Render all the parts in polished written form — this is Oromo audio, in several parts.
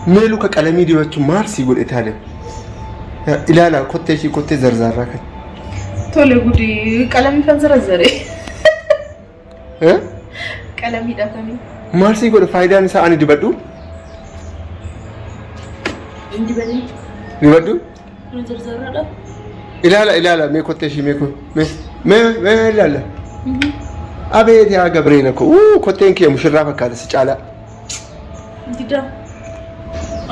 Mee luka qalamii dibachuun maal sii godhe taale? Ilaala kottee ishii kottee zarzaarraa kan. Tole gudi qalamii kan zarazzare. Eh? Qalamiidha kami. Maal sii godhe faayidaan isaa ani dibadhu? Hin dibanii. Dibadhu? Kun zarzarradha. Ilaala ilaala mee kottee ishii mee kun mee mee mee ilaala. Abeet yaa Gabreela ko uu kotteen kee mushurraa fakkaata si caalaa. Dida.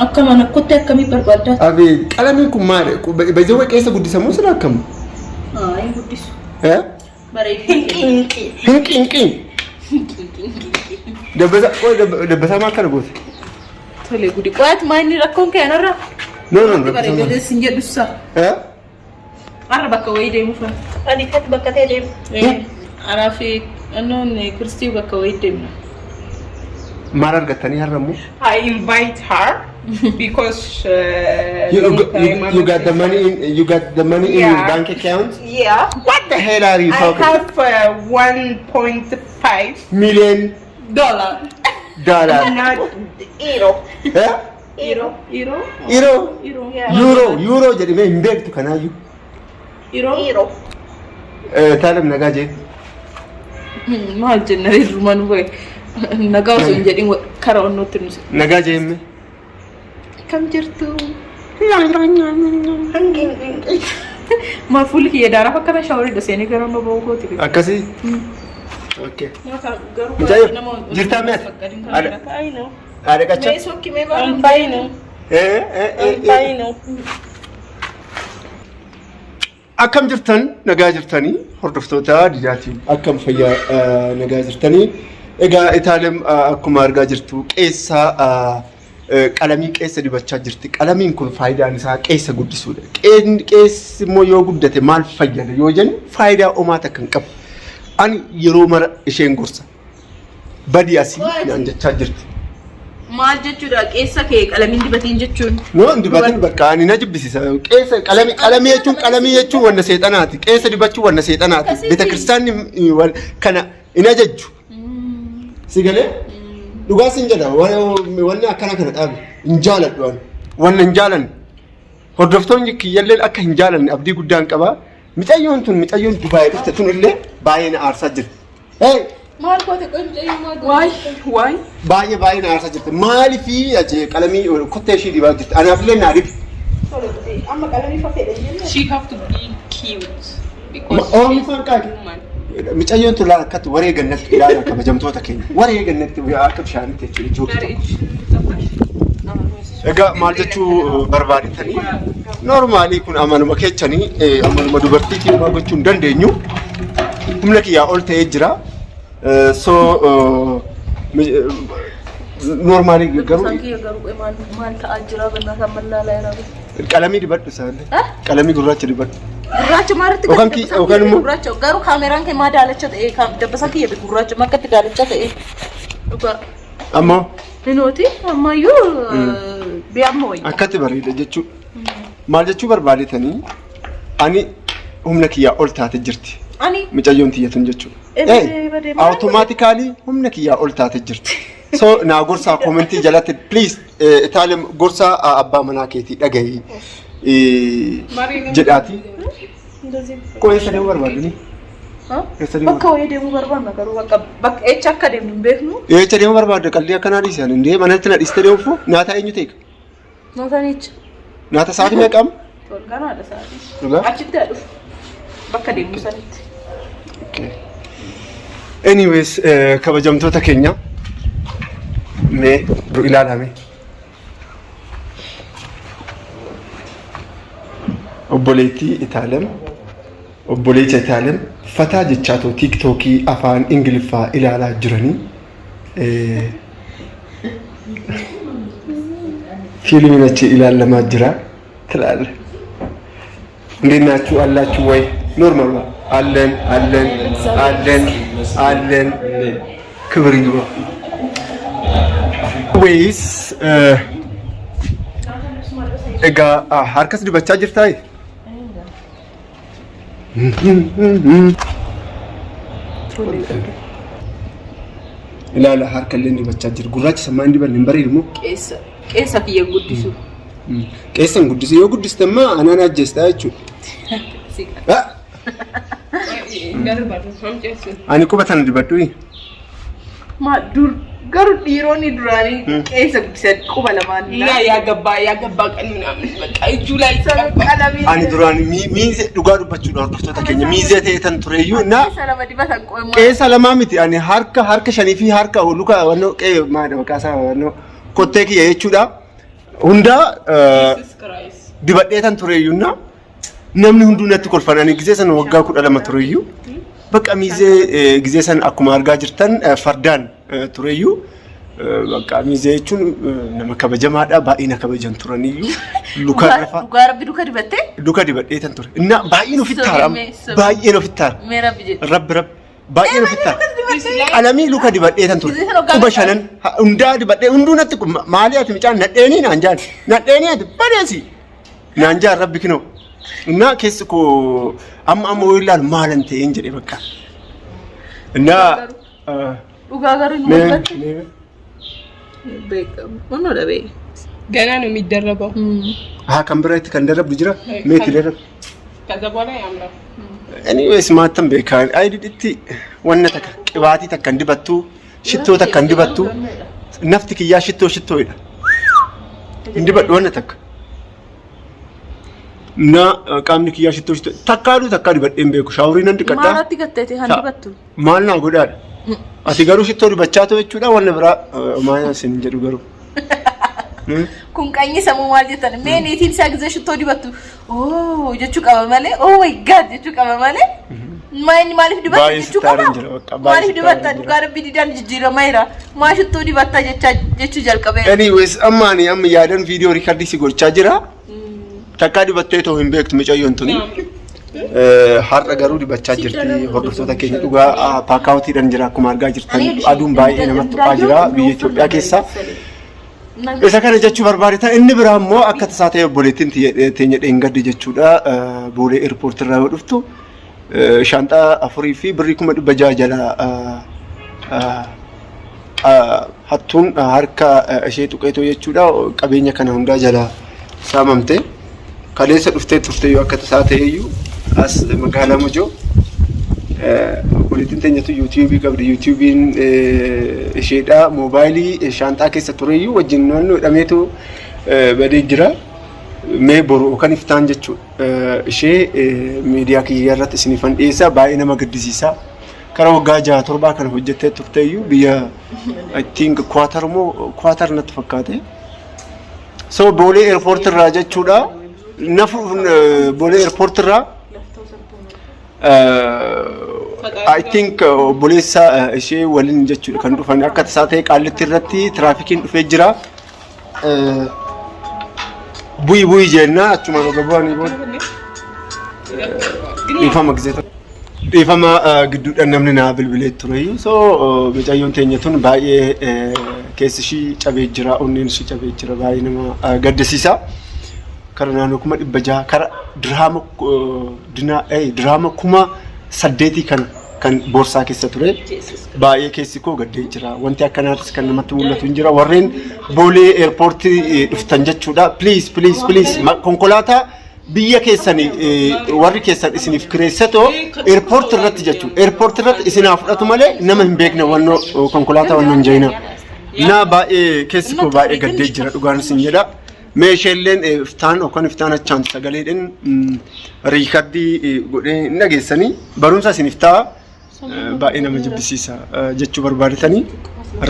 Akka mana kottee akkamii barbaaddaa? Abeet qalamiin kun maali? Baay'ee keessa guddisamoo sila akkam? Haa hin guddisu. Eh? Bareedina. Hinqinqin. Dabbasaa qoy dabbasaa maal kana goote? Tole gudi. Qo'aati maa inni rakkoon kee anarra? No no dabbasaa Bareedina maal? sin jedhu sa. Eh? Har'a bakka wayii deemu fa. Ani kan bakka ta'e deemu. Anaa fi annoon kiristii bakka wayii deemna. Maal argattanii har'a immoo? I invite her because You, long you, time you, you got the money in you got the money in your Yeah. bank account? Yeah. What the hell are you I talking? have 1.5 Million Dollar. dollar. not euro. Eh? Euro. Euro. Euro. Euro. Yeah. Euro. Euro jedhamee hin beektu kanaayyuu. Euro. Euro. Eh, Taalem nagaa jee. Maal jenna durumaan wayi. Nagaa osoo hin jedhin karaa onnootti nu Nagaa jee himme. Kam jirtu? Maal fuulli kiyya daaraa fakkaata shaaworii seenee gara amma ba'uu kooti. Akkasii? Okay. Garuu Mucayyoo, jirtaa mee ati? I know. Haadha qacha? Mee sokki mee I'm fine. Eh, eh, eh, I'm eh. fine. Akkam jirtan nagaa jirtanii hordoftoota didaatiin akkam fayyaa nagaa jirtanii egaa Itaalem akkuma argaa jirtu qeessa qalamii qeessa dibachaa jirti qalamiin kun faayidaan isaa qeessa guddisuudha qeessi immoo yoo guddate maal fayyada yoo jennu faayidaa omaa takka hin qabu ani yeroo mara isheen gorsa Badi asii naan jechaa jirti. Maal jechuudha qeessa kee qalamiin dibatiin jechuun? No hin dibatin bakka ani na jibbisiisa. Qeessa qalamii qalamii jechuun qalamii jechuun wanna seexanaati. Qeessa dibachuun wanna seexanaati. Akkasitti. Beeta kiristaanni kana hin ajajju. Si galee? Dhugaa sin jedha wanni akkana kana dhaabe hin jaaladhu ani. Wanna hin jaalanne. Hordoftoonni kiyyalleen akka hin jaalanne abdii guddaan qaba. Micayyoon tun micayyoon Dubaayii dhufte tun illee baay'ee na aarsaa jirti. Hey! Maal goote qoy mucayyoo maal goote? Waay waay. Baay'ee baay'ee na aarsaa jirti. Maaliifii ati qalamii kottee ishii dibaa jirti. Anaaf illee naa dibi. Amma qalamii fa fedha jenne. She have to be cute because Oomni she's faan qaaqi. woman. Micayyoon tun laala akkatti waree gannatti ilaala kabajamtoota keenya. Waree gannatti akka bishaanitti jechuudha jookii tokko. Egaa maal jechuu barbaadetanii noormaalii kun amaluma keechanii amaluma dubartiitiin homaa gochuu hin dandeenyu. Humna kiyyaa ol ta'ee jira. So noormaalii garuu Isaan kiyya garuu qoy maal maal ta'aa jira bannaa isaan mallaalaa jira. Qalamii dibadhu isaallee. Qalamii gurraacha dibadhu. Gurraacha maalirratti Yookaan gadi dabbasaan yookaan kiyya immoo- gurraacha garuu kaameraan kee maa daalacha ta'e dabbasaan kiyya gurraacha maa akkatti daalacha ta'e. Dhugaa. Ammoo Minooti ammayyuu biyya amma wayya. Akkatti bareeda jechuudha. Maal jechuu barbaadetanii ani humna kiyyaa ol taate jirti. Ani Micayyoon tiyya tun jechuudha. Ebadee, ebadee, maal Automaatikaalii humna kiyyaa ol taate jirti. So naa gorsaa koomentii jalatti please Itaalem gorsaa abbaa manaa keetii dhagahi jedhaati. Qo'ee sadee barbaaduni. Eessa deemuu Bakka wayii deemuu barbaanna garuu bakka bakka echa akka deemnu hin beeknu. Eecha deemuu barbaadda qaldii akkanaa dhiisi ani indee manatti na dhiiste deemfu nyaata eenyu teeka? Naataan echa? Nyaata sa'aatii meeqa amma? Tolganaadha sa'aatii. Dhugaa? Achitti haa dhufu. Bakka deemnu sanitti. Okay. Anyways, kabajamtoota keenya mee nu ilaalame. Obboleettii Itaalem Obboleessa Itaalem fataa jechaatoo tiiktookii afaan Ingiliffaa ilaalaa jiranii fiilmiin achi ilaalamaa jira ትላለህ። እንዴት ናችሁ አላችሁ ወይ? ኖርማል አለን አለን አለን አለን። ክብር ይግባ። ወይስ Egaa harkas dibachaa jirtaa? Ilaala harka illee dibachaa jira. Gurraacha sammaa hin dibanne hin bareedu moo? Qeessa qeessa kiyya guddisu. Qeessa hin guddisu. Yoo guddiste immoo anaan ajjeestaa jechuudha. Ah! Ani quba tana dibadhu. Maa dur garuu dhiironni duraanii qeessa guddisan quba lamaan. እና ያገባ ያገባ ቀን ምናምን በቃ እጁ ላይ ይቀባ። Qalamii. Ani duraan miizee dhugaa dubbachuudha hordoftoota keenya miizee ta'e tan tureyyuu na Qeessa lama dibatan qo'ee qeessa lamaa miti ani harka harka shanii fi harka luka wannoo qee maadha maqaa isaa wannoo kottee kiyya jechuudha. Hundaa Jesus Christ. Dibadhee tan tureyyuu na namni hunduu natti kolfan ani gizee sana waggaa 12 tureyyuu bakka miizee gizee sana akkuma argaa jirtan fardaan tureyyuu bakka miizee jechuun nama kabajamaadha baay'ee na kabajan turaniyyuu luka rafa Dhugaa rabbi duka dibattee? Luka dibadhee tan ture inna baay'een ofitti haara Sobee, sobee. Baay'een ofitti haara Mee rabbi jedhe. Rabbi rabbi baay'een ofitti haara qalamii luka dibadhee tan ture Gizee sana waggaa quba meeqa? Shanan hundaa dibadhee hunduu natti maali ati mucaan nadheenii naan jaan nadheenii ati badeesi naan jaan rabbi kinoo innaa keessi koo amma amma yoo ilaalu maalan ta'een jedhe bakka innaa Dhugaa garuu hin mee mul'atu. Mee Beekamu. Onnoo dhabee. ገና ነው የሚደረበው። Haa kan bira itti kan darabdu jira mee itti darab. ከዛ በኋላ ያምራል። Anyways maattan beekaa ayiditti wanna takka qibaatii takka hin dibattu shittoo takka hin dibattu nafti kiyyaa shittoo shittooidha. Hin dibadhu wanna takka. Na qaamni kiyyaa shittoo shittoo takkaadhu takkaa dibadhee hin beeku shaaworii nan dhiqadhaa. Maalatti gatteeti han dibattu? Maal naa godhaadha. Ati garuu shittoo dibachaa ta'u jechuudha wanna biraa maal isin jedhu garuu. Kun qanyi sammuu maal jettan? Mee niitiin isaa gizee shittoo dibattu oh jechuu qaba malee oh my God jechuu qaba malee maa inni maaliif dibatta Baay'ee jechuu sitti aareen qaba? Jira bakka, baay'ee Maaliif sitti dibatta aareen jira. Dhugaa rabbii didaan jijjiiramaa jira maa shittoo dibatta jechaa jechuu jalqabeera. Anyways amma ani amma yaadan viidiyoo record si gochaa jira. Takkaa dibattee ta'uu hin beektu mucayyoon tuni. Har'a garuu dibachaa jirti hordoftoota keenya dhugaa paakaawutiidhaan jira akkuma argaa jirtan aduun baay'ee namatti tuqaa jira biyya Itoophiyaa keessa. Isa kana jechuu barbaade inni biraa immoo akka tasaa ta'e obboleettiin teenya dheengadde jechuudha Boolee airport irraa yoo dhuftu shaanxaa afurii fi birrii 600,000 jala hattuun harka ishee tuqeetoo jechuudha qabeenya kana hundaa jala saamamte. Kaleessa dhuftee turte yoo akka tasaa ta'eyyuu as magaalaa Mojoo obboleettiin teenyatu yuutiyuubii qabdi. Yuutiyuubiin isheedha moobaayilii shaanxaa keessa tureyyuu wajjin naannoo hidhameetu badee jira. Mee boru yookaan iftaan jechuudha. Ishee miidiyaa kiyya irratti isiniifan dhiyeessa baay'ee nama gaddisiisa. Kara waggaa jaha torbaa kana hojjettee turteeyyuu biyya I think Kwaatar moo Kwaatar natti fakkaate. So Boolee airport irraa jechuudha. Nafu Boolee airport irraa I think obboleessa ishee waliin jechuudha kan dhufan akka tasaa ta'e Qaallitti irratti tiraafikiin dhufee jira. Bu'i bu'i jennaa achumaan oga bu'anii booda dhiifama gisee tokko. Dhiifama gidduudhaan namni naa bilbilee tureyyuu so mucayyoon teenya tun baay'ee keessi ishii cabee jira onneen ishii cabee jira baay'ee nama gaddisiisa. Kara naannoo 600,000 kara dirhaama dinaa dirhaama 8,000 kan kan boorsaa keessa ture. Baay'ee keessi koo gaddee jira. Wanti akkanaatis kan namatti mul'atu hin jira. Warreen Boolee airportii dhuftan jechuudha. Please, please, please konkolaataa biyya keessanii warri keessan isiniif kireessatoo airport irratti jechuudha. Airport irratti isinaa fudhatu malee nama hin beekne wannoo konkolaataa wannoo hin jeenaa. Na baay'ee keessi koo baay'ee gaddee jira dhugaan isin jedha. Meesheelleen iftaan yookaan iftaan achaan sagaleedhaan record godhee hin dhageessanii barumsa isiniif ta'a. Baay'ee nama jibbisiisa jechuu barbaadetanii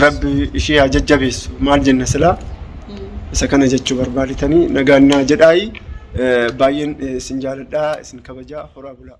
rabbi ishee haa jajjabeessu maal jenna silaa isa kana jechuu barbaadetanii nagaannaa jedhaayi baay'een isin jaaladhaa isin kabajaa horaa bulaa.